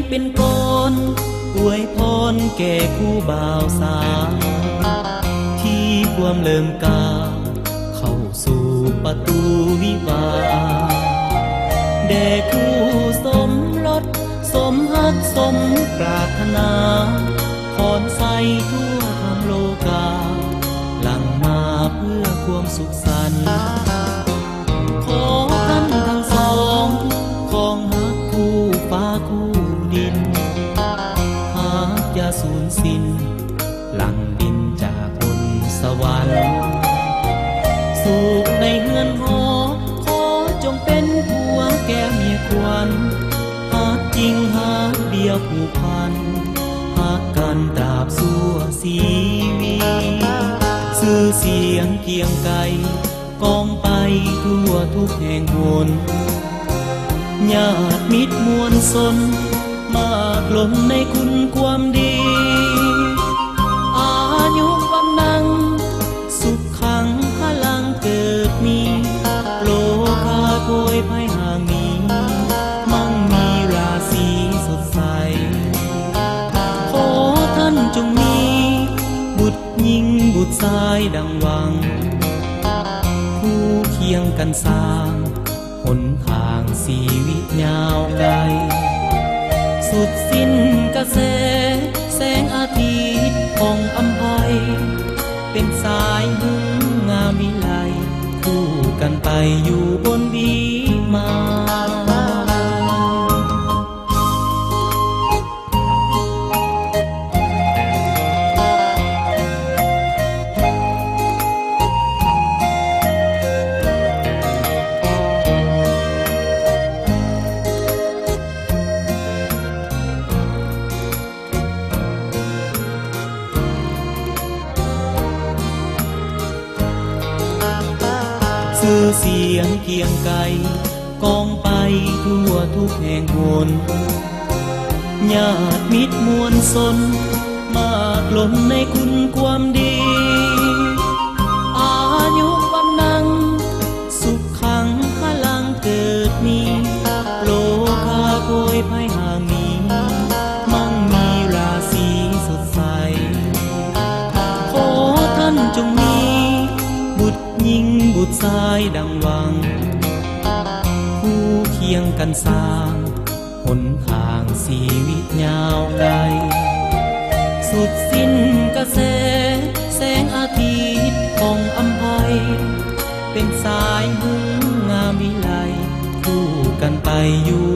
ເປັນກ່ອນອວຍພອນແກ່ຄູ່ບ່າວສາວ ທີ່ພວມເລີ່ມກ້າວເຂົ້າສູ່ປະຕູວິວາ ແດ່ຄູ່ສົມລົດສົມຮັກສົມປາດຖະໜາ ພອນໄຊທົ່ວທັງໂລກາ ຫຼັ່ງມາເພື່ອຄວາມສຸກສັນ. ຂໍທ່ານທັງສອງ ຄອງຮັກຄູ່ຟ້າຄູ່ດິນ ຫາກຢ່າສູນສິ້ນ ຫຼັ່ງດິນຈາກບົນສະຫວັນ ສຸກໃນເຮືອນຫໍ ຂໍຈົ່ງເປັນຜົວແກ່ເມຍຂວັນ ຮັກຈິງຮັກດຽວຜູກພັນ ຮັກກັນຕາບຊົ່ວຊີວິດ ຊື່ສຽງກຽງໄກ ກ້ອງໄປທົ່ວທຸກແຫ່ງຫົນ ຍາດມິດມວນຊົນ ມາກລົ້ນໃນຄຸນຄວາມດີ ອາຍຸວັນນັງ ສຸຂັງພະລັງເກີດມີ ໂລຄາໂພຍໄພຫ່າງໜີ ມັ່ງມີລາສີສົດໃສ ຂໍທ່ານຈົ່ງມີ ບຸດຍິງບຸດຊາຍດັ່ງຫວັງ ຄູ່ຄຽງກັນສ້າງ ຫົນທາງຊີວິດຍາວໄກ ສຸດສິ້ນກະແສແສງອາທິດ ຜ່ອງອຳໄພ ເປັນສາຍຮຸ່ງງາມວິໄລ ຄູ່ກັນໄປຢູ່ບົນວິມານ. ຊື່ສຽງກຽງໄກ ກ້ອງໄປທົ່ວທຸກແຫ່ງຫົນ ຍາດມິດມວນຊົນ ມາກລົ້ນໃນຄຸນຄວາມດີ ອາຍຸວັນນັງ ສຸຂັງພະລັງເກີດມີ ໂລຄາໂພຍໄພຫ່າງໜີ ມັ່ງມີລາສີສົດໃສ ຂໍທ່ານຈົ່ງມີ ບຸດຍິງບຸດຊາຍດັ່ງຫວັງ ຄູ່ຄຽງກັນສ້າງ ຫົນທາງຊີວິດຍາວໄກ ສຸດສິ້ນກະແສແສງອາທິດ ຜ່ອງອຳໄພ ເປັນສາຍຮຸ່ງງາມວິໄລ ຄູ່ກັນໄປຢູ່